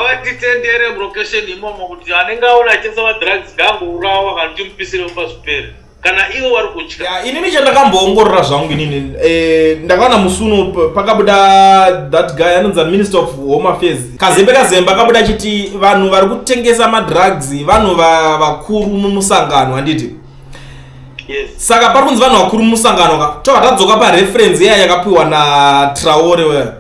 Ngavatitendere mulocation imomo kuti anenge aona achitengesa madrugs ngaangourawa kana timupisire mumba zvipere. Kana ivo vari kutya. Ya, inini chandakamboongorora zvangu inini ndakaona musi uno pakabuda that guy anonzi Minister of Home Affairs Kazembe Kazembe akabuda achiti vanhu vari kutengesa madrugs vanhu vakuru mumusangano, handiti? Yes. Saka pari kunzi vanhu vakuru mumusangano ka, tobva tadzoka pareference iya yakapiwa naTraore weya.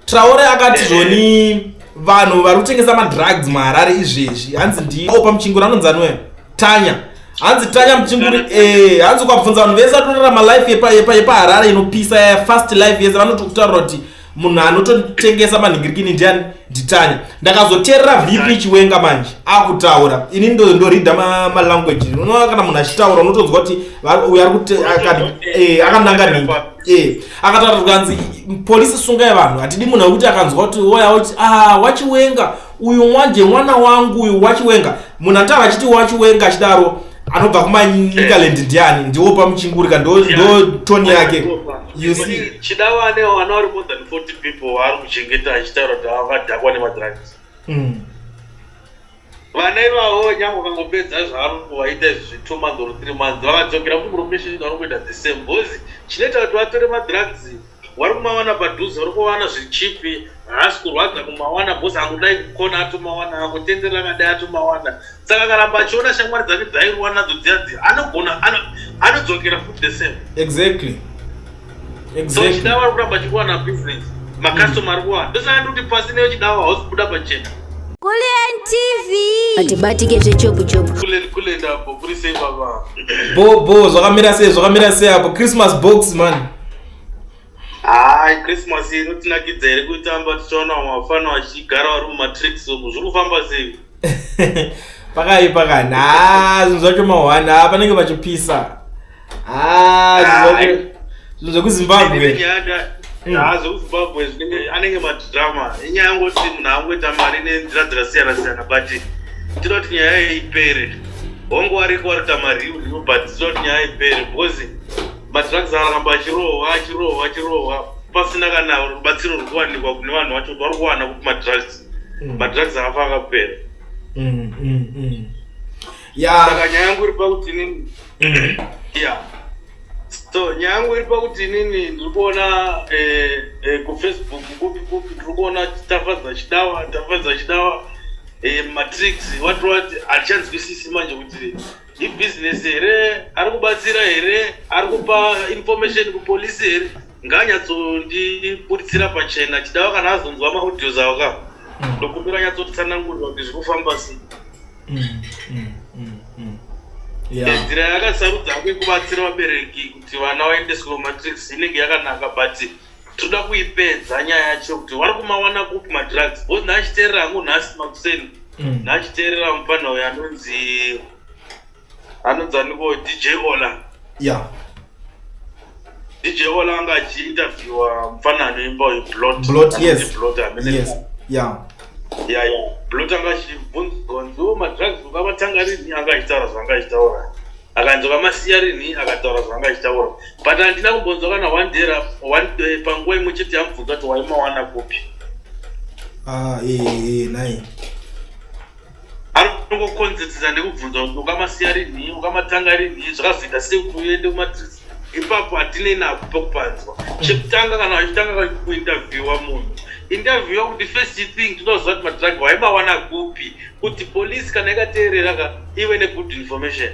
Traore akati zvoni vanhu vari kutengesa madrugs muHarare izvezvi hanzi ndiOpa Muchinguri, anonzi ani weya, Tanya, hanzi Tanya Muchinguri. Hanzi ukabvunza vanhu vese vatorarama life yepaHarare inopisa ya fast life yese, vanotokutaurira kuti munhu anototengesa manhingirikini ndiani? NdiTanya. Ndakazoteerera VP Chiwenga manje akutaura, ini ndoridha malanguage. Unoona kana munhu achitaura unotonzwa kuti uyu ari kuti akananga nhingi. Akataura kuti kanzi polisi sungai vanhu, hatidi munhu wekuti akanzwa kuti oya oti, "Ah, waChiwenga uyu, mwanje mwana wangu uyu waChiwenga." Munhu anotaura achiti waChiwenga achidaro anobva kuManicaland ndiani? NdiOpa Muchinguri ka, ndo tone yake, you see. Chidawa ane vana vari more than 40 people vaari kuchengeta achitaura kuti vakadhakwa nemadrugs. Vana ivavo nyange ukangopedza zvaari kuvaita izvi 2 months or 3 months, vakadzokera kumulocation vari kuita the same, because chinoita kuti vatore madrugs vari kumawana padhuze, vari kuwana zvicheap, haasi kurwadza kumawana because angodai kukona atomawana, angotenderera akadai atomawana. Saka akaramba achiona shamwari dzake dzairuwa nadzo dziya dziya, anogona anodzokera futi the same. So Chidawa ari kuramba achikuwana business, macustomer ari kuwana. Ndosaka ndikuti pasi neyo Chidawa hausi kubuda pachena. Kulen TV. Atibatike zvechopu chopu. Kule ndapo kuri sei, baba? Bo bo, zvakamira sei, zvakamira sei apo? Christmas box, man. Hai, Christmas inotinakidza here kuitamba tichiona vamwe vafana vachigara vari mumatrix umu? Zviri kufamba sei? Pakaipa kani. Ha, zvinhu zvacho mahwani. Ha, panenge pachipisa. Ha, zvinhu zvacho, zvinhu zvekuZimbabwe. Ha, zvekuZimbabwe zvinenge anenge madrama. Inyaya yangoti munhu angoita mari nenzira dzakasiyana siyana, but tinoda kuti nyaya iyi ipere. Hongu, ariko arikuita mariu riu, but tinoda kuti nyaya ipere because madrugs aramba achirohwa, achirohwa, achirohwa pasina kana rubatsiro ruri kuwanikwa kune vanhu vacho kuti vari kuwana kuti madrugs akafa akapera. Saka nyaya yangu iri pakuti inini, ya, so nyaya yangu iri pakuti inini ndiri kuona kuFacebook, kupi kupi, ndiri kuona Tafadza Chidawa, Tafadza Chidawa, matrix, what what. Hatichanzwisisi manje kuti ibhizinesi here, ari kubatsira here, ari kupa information kupolisi here. Ngaanyatsondiburitsira pachena Chidawa. Kana azonzwa maaudios avo ka, ndokumbira anyatsotitsanangurira kuti zviri kufamba sei. Nzira yakasarudza yekubatsira vabereki kuti vana vaendeswe kumatrix inenge yakanaka, but toda kuipedza nyaya yacho kuti vari kumawana kupi madrugs, because ndachiteerera hangu nhasi makuseni, ndachiteerera mufana uyu anonzi aniko, DJ Ola. DJ Ola anga achiinterviewa mufana anoimba uyu, Blot. Blot, yes. Blot amene. Ya, Blot anga achibvunzwa nziwo madrugs ukamatanga rini, anga achitaura zvaanga achitaura, akanzi ukamasiya rini, akataura zvaanga achitaura, but handina kumbonzwa kana one day one day panguva imwe chete yamubvunza kuti waimawana kupi. Ah, nai. Anongokonzeresa nekubvunza kuti ukamasiya rini, ukamatanga rini, zvakazoita sei kuti uende kumatrix. Ipapo hatinei napo pekupanzwa. Chekutanga, kana vachitanga kuinterviewa munhu, interviewa kuti first thing tinoziva kuti madrug waimawana kupi, kuti polisi kana ikateerera ka ive negood information.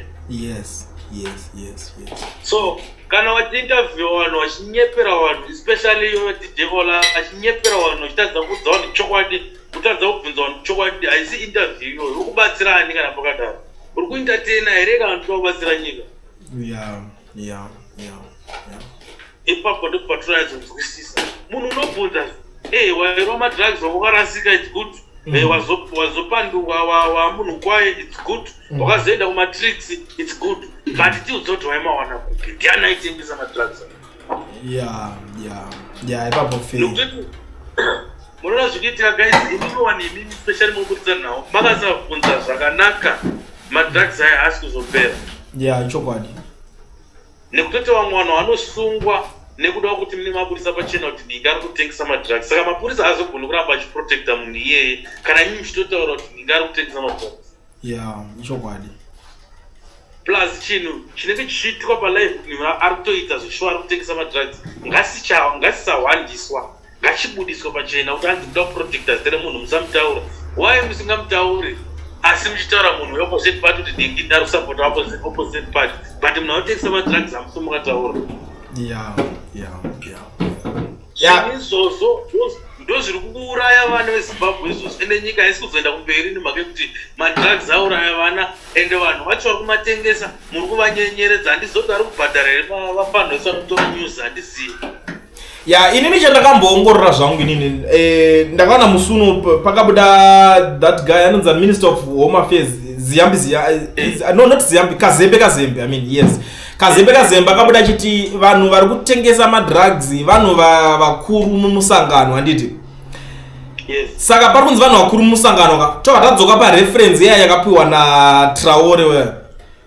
So kana vachiinterviewa vanhu vachinyepera vanhu, especially ivo DJ Ola achinyepera vanhu, vachitadza kuudza vanhu chokwadi, kutadza kubvunza vanhu chokwadi, haisi interview iyoyo. Uri kubatsira ani kana pakadaro? Uri kuentertaina here kana kuti kubatsira nyika? Ipapo ndipo patinonyatsonzwisisa. Munhu unobvunza, e wairwa madrugs, wakarasika, it's good. Wazopanduka, wamunhu kwaye, it's good. Wakazoenda kumatrix, it's good, but tiudza kuti waimawana kupi, ndiani aitengesa madrugs? Ya, ipapo fair. Nokuti munoona zvikuitika, guys, imimi imimi especially munoburitsa nhau, makasabvunza zvakanaka, madrugs aya haasi kuzopera. Ya, chokwadi. Nekutoti vamwe vanhu vanosungwa. Nekuda kwekuti mune mabudisa pachena kuti nhingi ari kutengesa madrugs, saka mapurisa haazogoni kuramba achiprotecta munhu iyeye kana imi muchitotaura kuti nhingi ari kutengesa madrugs. Ya, ichokwadi. Plus chinhu chinenge chichiitwa palive kuti munhu ari kutoita zveshuwa ari kutengesa madrugs ngasisahwandiswa, ngachibudiswa pachena kuti hanzi kuda kuprotecta zita remunhu, musamutaura. Why musingamutauri asi muchitaura munhu weopposite party kuti nhingi ndari kusapota opposite party, but munhu anotengesa madrugs hamusi mukataura? Ya. Izvozvo ndo zviri kuuraya vana veZimbabwe izvozvo, ende nyika haisi kuzoenda kumberi nemhaka yekuti madrugs auraya vana, ende vanhu vacho vari kumatengesa muri kuvanyenyeredza. Handizoti vari kubhadhara here vafanhu vese vanotora news? Handizivi. Ya, inini chandakamboongorora zvangu inini, ndakaona musi uno pakabuda that guy anonzi Minister of Home Affairs, Ziyambi no, not Ziyambi, Kazembe, Kazembe, I mean, yes, Kazembe. Kazembe akabuda achiti vanhu vari kutengesa madrugs vanhu vakuru mumusangano, handiti? Yes. Saka pari kunzi vanhu vakuru mumusangano ka, tobva tadzoka pareference iya yakapiwa naTraore weya.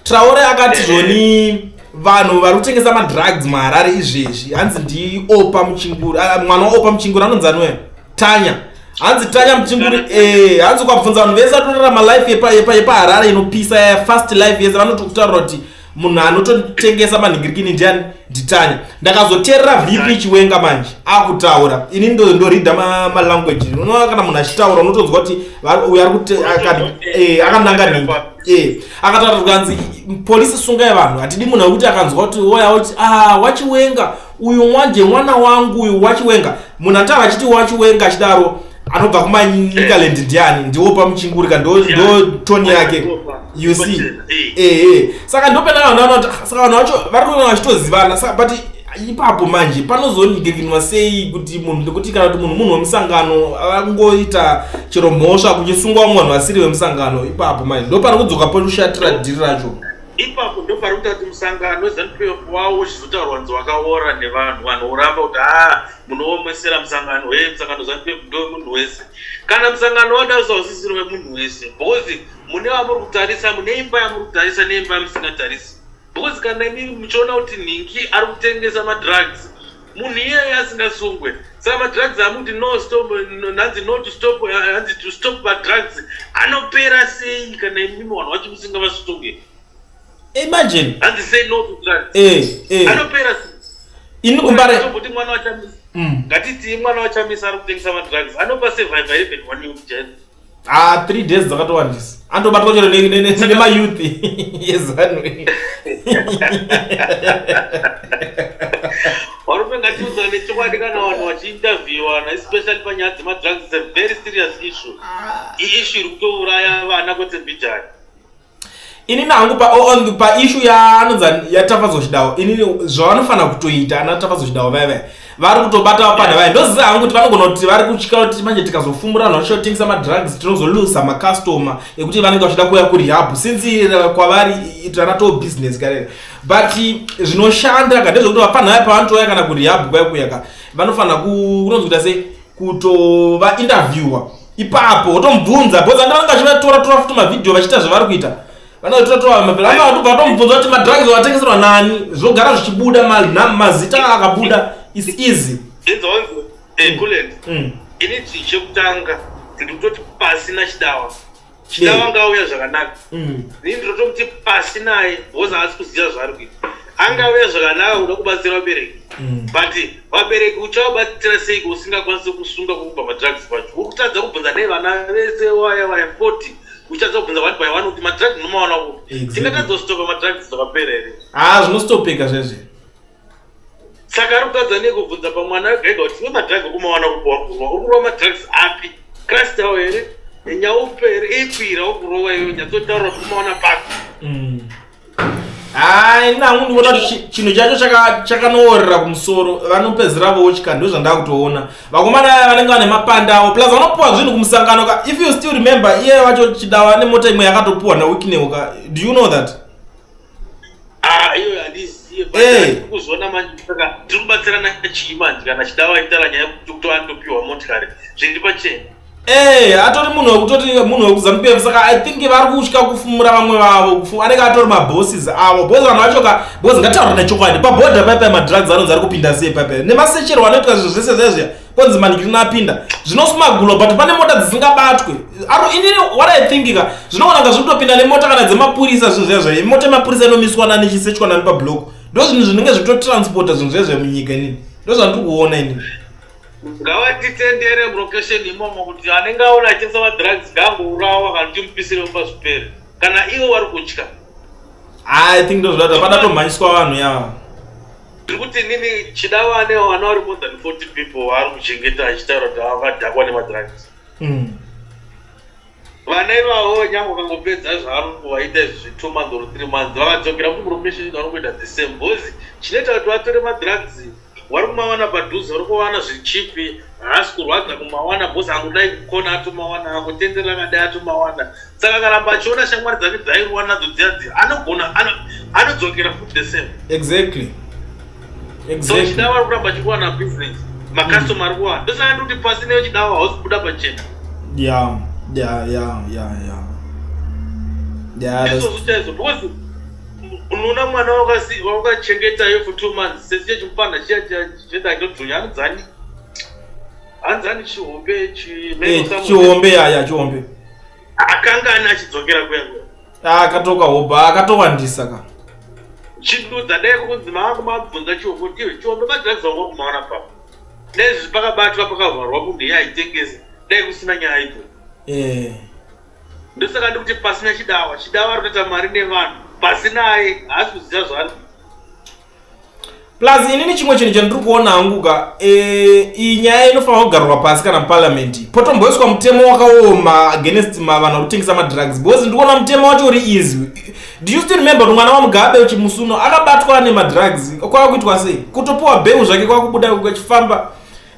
Traore akati zvoni vanhu vari kutengesa madrugs muHarare izvezvi hanzi ndiOpa Muchinguri, mwana waOpa Muchinguri anonzi ani weya? Tanya. Hanzi Tanya Muchinguri, hanzi ukabvunza vanhu vese vatorarama life yepaHarare inopisa ya fast life yese, vanotokutaurira kuti munhu anototengesa manhingirikini ndiani? NdiTanya. Ndakazoteerera VP Chiwenga manje akutaura. Ini ndoridha malanguage. Unoona kana munhu achitaura unotonzwa kuti uyu ari akananga nhingi. Akataura kuti kanzi polisi sungai vanhu, hatidi munhu wekuti akanzwa kuti oya oti, "Ah, waChiwenga uyu, mwanje mwana wangu uyu waChiwenga." Munhu ataura achiti waChiwenga achidaro anobva kuManicaland ndiani? NdiOpa Muchinguri ka, ndo tone yake, you see. Saka ndopena vanhu vanoona kuti, ah, saka vanhu vacho vari kuona vachitozivana. Saka but ipapo manje panozonigekinwa sei kuti munhu, nekuti kana kuti munhu wemusangano angoita chero mhosva kuchisungwa vamwe vanhu vasiri vemusangano, ipapo manje ndo pari kudzoka poshatira dhiri racho. Ipapo ndo pari kuita kuti musangano weZANU PF wavo uchizotaurwa nzi wakaora nevanhu, vanhu voramba kuti ha, munoomesera musangano he, musangano ZANU PF ndo wemunhu wese. Kana musangano wadarusa usisiri wemunhu wese, because mune vamuri kutarisa, mune imba yamuri kutarisa neimba yamusingatarisi. Because kana imi muchiona kuti nhingi ari kutengesa madrugs, munhu iyeye asingasungwe, saka madrugs amuti no stop, hanzi no to stop, hanzi to stop madrugs, anopera sei kana imimi vanhu vacho musingavasunge? Imagine. Hanzi say no to drugs, anopera sei? Ini kumbare Tomboti mwana waChamisa, ngatiti mwana waChamisa ari kutengesa madrugs, anopa survive even one week jail? Ah, 3 days dzakatowandisa, anotobatwa chero nemayouth yeZANU. Varume, ngatiudzane chokwadi. Kana vanhu vachiinterviewana, especially panyaya dzemadrugs, it's a very serious issue. Iissue iri kutouraya vana kwete mbijani. Inini hangu paissue yaanonzi yaTafadzwa Chidawo, inini zvavanofanira kutoita ana Tafadzwa Chidawo vaya vaya vari kutobata vapana vaya, ndoziva hangu kuti vanogona kuti vari kutya kuti manje tikazofumura vanhu vachotengesa madrugs tinozolusa macustomer ekuti vanenge vachida kuuya kurehab, since kwavari tanato business karere. But zvinoshanda ka ndezvekuti vapana vaya pavanotouya kana kurehab kuya kuya ka, vanofanira kunonzi kuita sei, kutova interviewer ipapo, wotomubvunza, because andi vanenge vachivatora tora futi mavhidhiyo vachiita zvavari kuita, vanotora tora vatomubvunza kuti madrugs vatengeserwa nani, zvogara zvichibuda, mazita akabuda is easy. Inzonzi Kulend, ini chinhu chekutanga ndiri kutoti pasina Chidawa. Chidawa ngauya zvakanaka. Ini ndinotomuti pasi naye because haasi kuziva zvaari kuita. Angauya zvakanaka kuda kubatsira vabereki, but vabereki uchavabatsira sei usingakwanisi kusunga kwekubva madrugs pacho? Uri kutadza kubvunza nei vana vese waya waya 40, uchatadza kubvunza one by one kuti madrugs munomawana kupi? Tingatadza kustopa madrugs zvakapera here? Ah, zvinostopeka zvezve. Saka ari kutadza nei kubvunza pamwana wega ega kuti iwe, madrugs ukumawana kupi? Uri kurova, uri kurova madrugs api? Crystal here, nyaupe here, ipi rauri kurova iwe? Nyatsotaura kuti umawana papi. Hai, nangu ndikuona kuti chinhu chacho chakanoorera kumusoro, vanopedzera votya. Ndo zvandaa kutoona, vakomana aya vanenge vane mapanda avo, plus vanopiwa zvinhu kumusangano ka. If you still remember, iye wacho Chidawa nemota imwe yakatopiwa naWicknell ka. Do you know that? Ah, iyo handiziye, but ndiri kuzviona manje. Saka tiri kubatsirana chii manje kana Chidawa achitaura nyaya yekuti kuto anotopiwa motikari zviri pachena? Eh, atori munhu wekutoti munhu wekuZanu PF, saka I think vari kutya kufumura vamwe vavo. Anenge atori mabosses avo, because vanhu vacho ka, because ngataura nechokwadi, pabhodha paipai madrugs anonzi ari kupinda sei paipai nemasechero anoitwa zvinhu zvese zvezviya, konzi manikirina apinda zvinosmagulwa, but pane mota dzisingabatwe. Aro inini what I think ka, zvinoona nga zviri kutopinda nemota kana dzemapurisa, zvinhu zviya zva mota yemapurisa inomiswa nani, ichisechwa nani pablock, ndo zvinhu zvinenge zvitotransporta zvinhu zviya zva munyika. Inini ndo zvandiri kuona inini. Ngavatitendere mulocation imomo kuti anenge aona achitengesa madrugs ngaangourawa kana timupisire pazvipere, kana ivo vari kutya. I think ndozvada padatomhanyiswa vanhu ya. Ndiri kuti inini Chidawa ane vana vari more than 40 people vaari kuchengeta, achitaura kuti vakadhakwa nemadrugs. Vana ivavo, nyange vakangopedza zvaari kuvaita izvi zve2 months or 3 months, vakadzokera futi mulocation vanongoita the same, because chinoita kuti vatore madrugs vari kumawana padhuze, vari kuwana zvicheap, haasi kurwadza kumawana, because angodai kukona atomawana, angotenderera akadai atomawana. Saka akaramba achiona shamwari dzake dzairuwa nadzo dziya dziya, anogona anodzokera futi the same. So Chidawa ari kuramba achikuwana business, macustomer ari kuwana. Ndosaka ndikuti pasi neyo Chidawa hausi kubuda pachena. Izvozvo chaizvo, because unoona mwana wakachengetayo for 2 months, sesiche chimupanda chiya chienda chodzonya, anonzani, hanzani, Chihombe. Chihombe, ya, Chihombe. Akangani achidzokera kuya kuya. Akatoka hobha, akatowandisa ka. Chindudza dai kunzi maangu mabvunza Chihombe kuti, "Iwe Chihombe, madrugs wanga kumaona papo?" Dai zvi pakabatwa, pakavharwa munhu iye aitengesa, dai kusina nyaya idzo. Ndosaka ndikuti pasina Chidawa. Chidawa ari kutoita mari nevanhu pasinaye, haasi kuziva zvaari. Plus inini chimwe chinhu chandiri kuona hangu ka, iyi nyaya inofanira kugarwa pasi kana muparliament, potomboiswa mutemo wakaoma against vanhu vari kutengesa madrugs, because ndikuona mutemo wacho uri easy. Do you still remember kuti mwana waMugabe Chimusuno akabatwa nemadrugs, kwava kuitwa sei? Kutopiwa bail zvake, kwakubuda achifamba.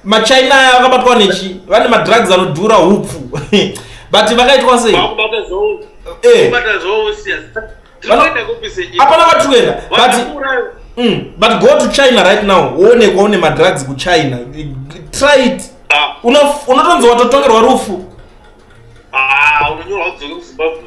MaChina aya akabatwa nechi vane madrugs anodhura hupfu, but vakaitwa sei? Vakubata zvavo. Kubata zvavo siya. Tinoenda kupi senyika? Hapana kwatiri kuenda, but but go to China right now, uonekwa une madrugs kuChina, try it. Unotonzi watotongerwa rufu. Ah, unonyorwa kudzoke kuZimbabwe.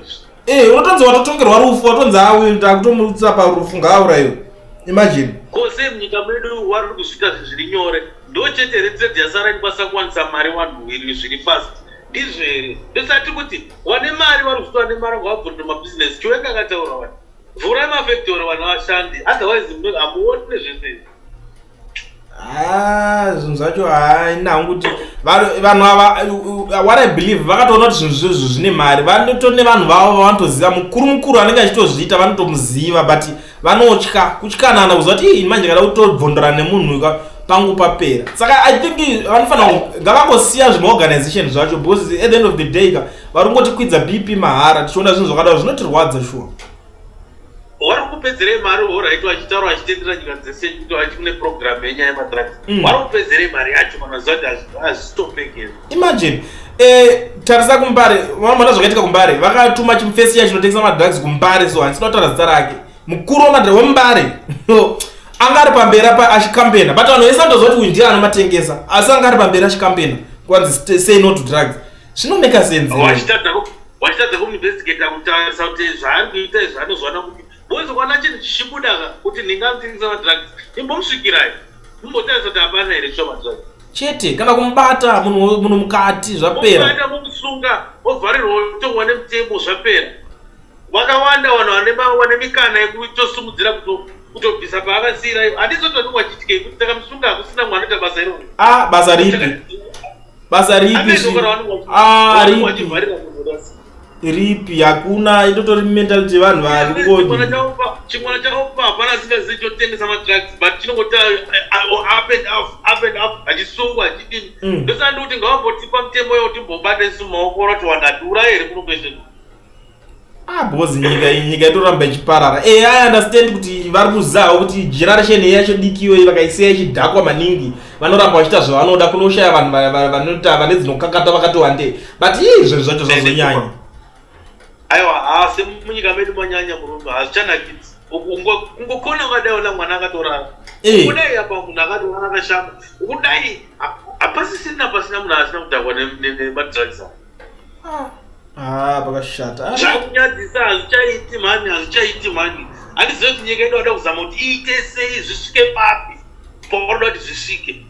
Unotonzi watotongerwa rufu, watonzi awe takutomutsa parufu, ngaaurayiwe. Imagine. Ko sei munyika medu vari kusvika zvinhu zviri nyore? Ndo chete here trade yasara inokwanisa kuwanisa mari vanhu iri zviri fast? Ndizvo here? Ndosati kuti wane mari vari kusvika, vane mari ngavavhurire mabhizinesi. Chiwenga akataura wani, vhurai mafactory, vanhu vashandi, otherwise hamuoni nezvese izvi. Ah, zvinhu zvacho haina hangu kuti vanhu ava, what I believe, vakatoona kuti zvinhu zvezvo zvine mari. Vanotori nevanhu vavo vavanotoziva, mukuru mukuru anenge achitozviita vanotomuziva, but vanotya kutyanana kuziva kuti, "Ii, manje kada kutobvondora nemunhu ka, pangu papera." Saka I think vanofanira ngavangosiya zvimaorganization zvacho, because at the end of the day ka, vari kungotikwidza BP mahara tichiona zvinhu zvakadaro, zvinotirwadza sure. Vari kupedzerei mari? Alright, vachitaura vachitendera nyika dzese kuti vachikune program yenyaya yemadrugs. Vari kupedzerei mari yacho kana ziva kuti hazvitopeki? Imagine, tarisa kuMbare, vanoona zvakaitika kuMbare. Vakatuma chimufesi chiya chinotengesa madrugs kuMbare, so handisida kutaura zita rake, mukuru wemadrugs weMbare anga ari pamberi apa achikampena, but vanhu vese vanotoziva kuti uyu ndiye anomatengesa, asi anga ari pamberi achikampena, kwanzi "Say no to drugs." Zvinomeka sense. Wachitadza kumuinvestigata, kutarisa kuti zvaari kuita izvi anozwana kuti bozi kwana chinhu chichibuda ka kuti ndingamutengesa madrugs, imbomusvikirai, mumbotarisa kuti hapana here shuwa madrugs. Chete kana kumubata munhu mukati, zvapera. Mubata, momusunga, ovharirwa, otongwa nemutemo, zvapera. Vakawanda vanhu vane mikana yekutosimudzira, kutobvisa paakasiyira. Handizotoni wachiitikei kuti takamusunga, hakusina mwana anoita basa iroro. Ah, basa ripi? Basa ripi? Ah, ripi? Wachivharira munhu basa. Ripi? Hakuna. Itotori mentality yevanhu vari kungodi. Chimwana chaopa hapana asingazivi chotengesa madrugs, but chinongoti up and up, up and up, achisungwa, achidini. Ndosaka ndikuti ngavambotipa mutemo yekuti timbobata isu maoko, ora kuti vanhu hatiurayi here kuno kwese. Ah, because nyika iyi, nyika itoramba ichiparara. I understand kuti vari kuzivawo kuti generation yacho diki iyoyi vakaisiya ichidhakwa maningi, vanoramba vachiita zvavanoda, kunoshaya vanhu vanoita vane dzinokakata vakati wandei, but ii, zvinhu zvacho zvazonyanya. Aiwa, hasi munyika medu manyanya, murume, hazvichanakidzi. Kungokona ukadaiona mwana akatorara, kudai apa munhu akatorara akashama kudai. Hapasisina pasina munhu asina kudhakwa nemadrugs aya. Ah, pakashata. Zvakunyadzisa, hazvichaiti mhani, hazvichaiti mhani. Handizive kuti nyika yedu vada kuzama kuti iite sei, zvisvike papi pavanoda kuti zvisvike.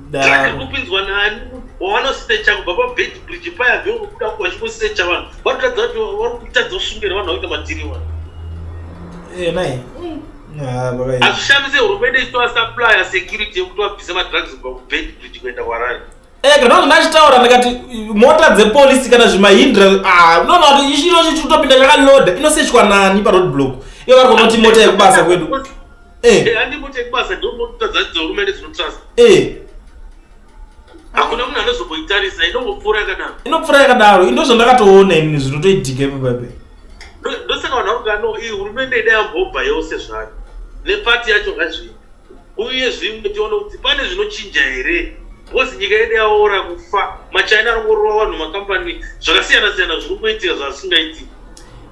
Drug kupinzwa nani wavanosecha kubva paBeitbridge paya vekubuda vachingosecha vanhu, vanotadza kuti vari kutadza kusungira vanhu vakuita madhiri vanhu. Eh, nai. Ah, pakaipa. Hazvishamise hurumende ichitovasupplya security yekuti vabvise madrugs kubva kuBeitbridge kuenda kuHarare. Eh, kana kuti ndachitaura ndikati mota dzepolisi kana zvimahindra, ah, unoona kuti ichi chinochi chitopinda chakaloda, inosechwa nani paroad block? Ivo vari kuona kuti mota yekubasa kwedu. Eh, handi mota yekubasa, ndo mota dzacho dzehurumende dzinotrust. Hakuna munhu anozomboitarisa, inongopfuura yakadaro. Inopfuura yakadaro, ndo zvandakatoona ini zvinotoitika ipapape. Ndosaka vanhu vari kuti no, iyi hurumende ida yambobva yose zvayo nepati yacho, ngazviite uye zvimwe tione kuti pane zvinochinja here, because nyika yedu yaora kufa. MaChina ari kungorova vanhu, makambani zvakasiyana siyana zviri kungoitika zvazvisingaitiki.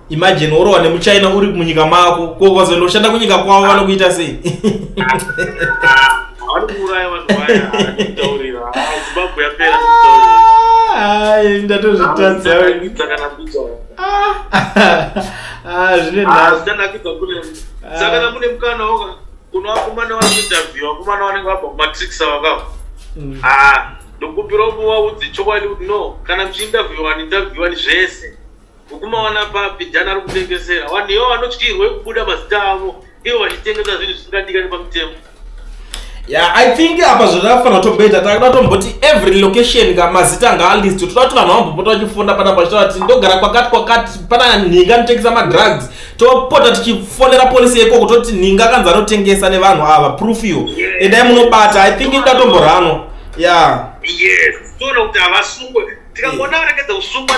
Imagine worohwa nemuChina uri munyika mako, ko ukazoendoshanda kunyika kwavo vanokuita sei? Vanokuuraya vanhu vaya, handikutaurira. Zimbabwe yapera, ndikutaurira. Ai, ndatozvitadza. Kana mbicha. Ah, zvine nharo. Zvichanakidza kune. Saka kana mune mukana woka kuno vakomana vari kuinterview, vakomana vanenge vabva kumatrix avakava, ah, ndokumbira muvaudze chokwadi kuti no, kana muchiinterview vanhu, interviewani zvese, ukumawana papi jana ari kutengesera vanhu, ivo vanotyirwe kubuda mazita avo, ivo vachitengesa zvinhu zvisingadikani pamutemo. Yeah, I think apa zvatafanira kutomboita, takuda kutomboti every location ka mazita ngaalist. Toda kuti vanhu vambopota vachifona panapa vachitaura kuti ndogara kwakati kwakati, pana nhinga anotengesa madrugs. Topota tichifonera polisi yekoko, toti nhinga kanzi anotengesa nevanhu ava, proof iyo, endai munobata. I think ida tomboranwa, yeah. Yes, toona kuti havasungwe. Tikangoona varegedza kusungwa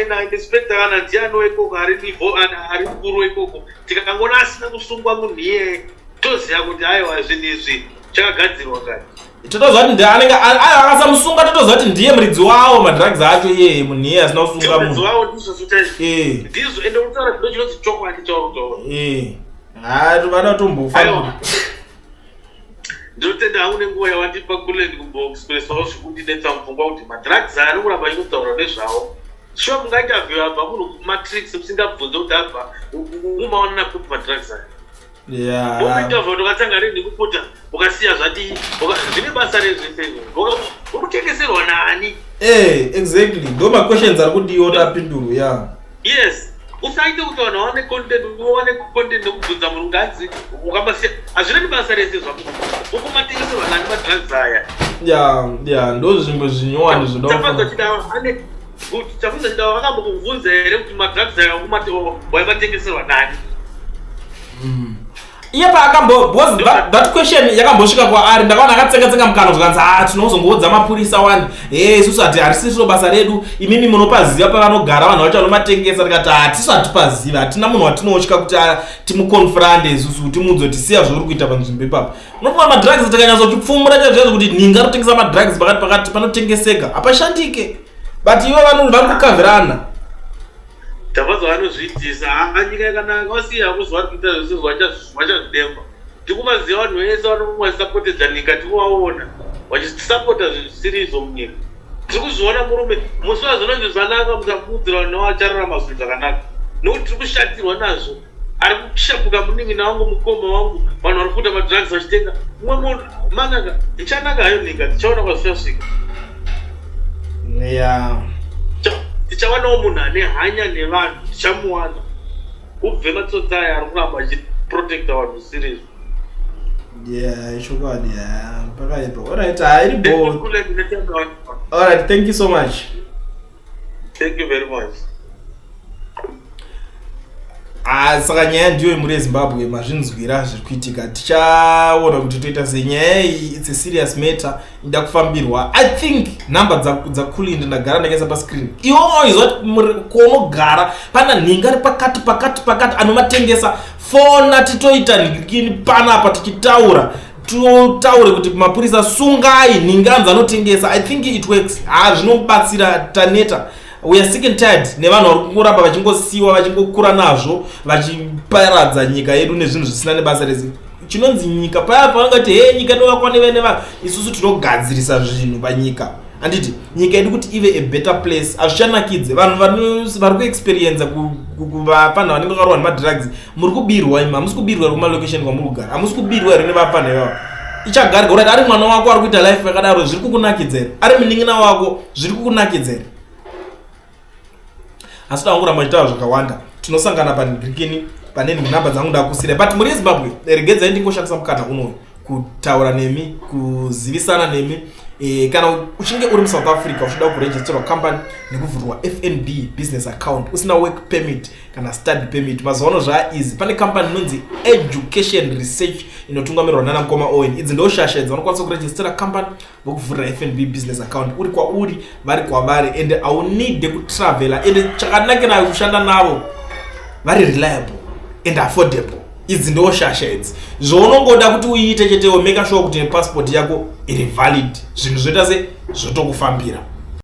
nainspector kana ndiani wekoko ari nivo ari mukuru wekoko, tikangoona asina kusungwa munhu iyeye, toziva kuti aiwa, zvinhu izvi chakagadzirwa kare. Totoziva kuti ndiye anenge aiwa, akasamusunga totoziva kuti ndiye muridzi wawo madrugs acho iyeye, munhu iyeye asina kusunga muridzi munhu. Wawo, ndizvo zvochaizvo. Ndizvo, ende kutaura zvino chinonzi chokwadi chauri kutaura. Hai, vada kutombofa. Aiwa. Ndinotenda hangu nenguva yawandipa kulen kumboexpressawo zvekundinetsa mupfungwa kuti madrugs aya anongoramba achinotaura nezvawo. Sure, mungainterview abva munhu kumatrix musingabvunze kuti abva umaona kupi madrugs aya? Wokuinterview ndokatanga rini kuputa, ukasiya zvadii, zvine basa rezvese izvo, uri kutengeserwa nani? Eh, exactly, ndo maquestions ari kudiwa kuti apindurwe, ya. Yes, usaite kuti vanhu vawane content, uwane content nekubvunza munhu nganzi ukambasiya, hazvina nebasa rese zvako, ukumatengeserwa nani madrugs aya? Ya, ndo zvimwe zvinyowani Tafadza zvoda. Chidawa ane good. Tafadza Chidawa akambokubvunza here kuti madrugs aya waimatengeserwa nani? Iye paakambo, because that question yakambosvika kwaari, ndakaona akatsenga-tsenga mukanwa, zvikanzi, "Ah, tinozongoudza mapurisa wani, e isusu hati harisisiro basa redu, imimi munopaziva pavanogara vanhu vacho vanomatengesa." Tikati hatisu, hatipaziva, hatina munhu watinotya kuti, ah, timuconfronte isusu, timuudze kuti siya zvauri kuita panzvimbo ipapo. Unofunga madrugs tikanyatsochipfumura chaizvo kuti nhinga rotengesa madrugs pakati pakati panotengeseka, hapashandike, but ivo vanhu vari kukavhirana. Tafadza vanozviitisa. Haa, nyika yakanaka, vasiya kuzi vari kuita zvese, vachazvidemba. Tikuvaziva vanhu vese vanongosapotedza nyika, tikuvaona vachisapota zvinhu zvisiri izvo munyika. Tiri kuzviona murume musi wazvinonzi zvanaka, musakuudzira vanhu vachararama zvinhu zvakanaka, nekuti tiri kushatirwa nazvo. Ari kushapuka munin'ina wangu, mukoma wangu, vanhu vari kuita madrugs vachitenga mumwe munhu manaka. Ichanaka hayo nyika, tichaona kwazvichasvika. Tichawanawo munhu ane hanya nevanhu, tichamuwana kubve matsotsi aya ari kuramba achiprotecta vanhu zvisiri izvo. Yeah, ichokwadi, yeah, pakaipa. Alright, hairi bo. Alright, thank you so much. Thank you very much. Ah, saka nyaya ndiyo yemhuri yeZimbabwe, mazvinzwira zviri kuitika. Tichaona kuti toita sei nyaya iyi. It's a serious matter, ida kufambirwa. I think nhamba dzakulinda ndagara ndakaisa pascreen. Iwe unoziva kuti kwaunogara pana nhinga ari pakati pakati pakati anomatengesa, fona titoita nhingirikini panapa tichitaura, totaure kuti mapurisa sungai nhinganzi anotengesa. I think it works. Ha, zvinobatsira. Taneta, we are sick and tired nevanhu vari kungoramba vachingosiyiwa vachingokura nazvo, vachiparadza nyika yedu nezvinhu zvisina nebasa rese. Chinonzi nyika paya pavangati he nyika inovakwa nevene vanhu, isusu tinogadzirisa zvinhu panyika, handiti? Nyika yedu kuti ive a better place. Hazvichanakidze vanhu vari kuexperienza kuvapfanha vanenge vakarohwa nemadrugs. Muri kubirwa imi, hamusi kubirwa here kumalocation kwamuri kugara? Hamusi kubirwa here nevapfanha ivavo? Ichagarika urati ari mwana wako ari kuita life yakadaro, zviri kukunakidza here? Ari munin'ina wako, zviri kukunakidza here? Asi da kuramba chitaura zvakawanda, tinosangana panhirikini pane nhamba dzangu ndakusira. But muri yeZimbabwe, regedzai ndingoshandisa mukana unoyu kutaura nemi, kuzivisana nemi. Kana uchinge uri muSouth Africa uchida kuregisterwa company nekuvhurwa FNB business account, usina work permit kana study permit, mazuva ano zvaaeasy. Pane company inonzi Education Research inotungamirwa nana mukoma Owen. Idzi ndo shasha idzi, vanokwanisa kuregistera company, vokuvhurira FNB business account uri kwauri, vari kwavari, ende haunide kutravela. Ende chakanakira kushanda navo, vari reliable and affordable. Idzi ndo shasha idzi. Zvaunongoda kuti uiite chetewo, make sure kuti passport yako iri valid, zvinhu zvoita se zvotokufambira.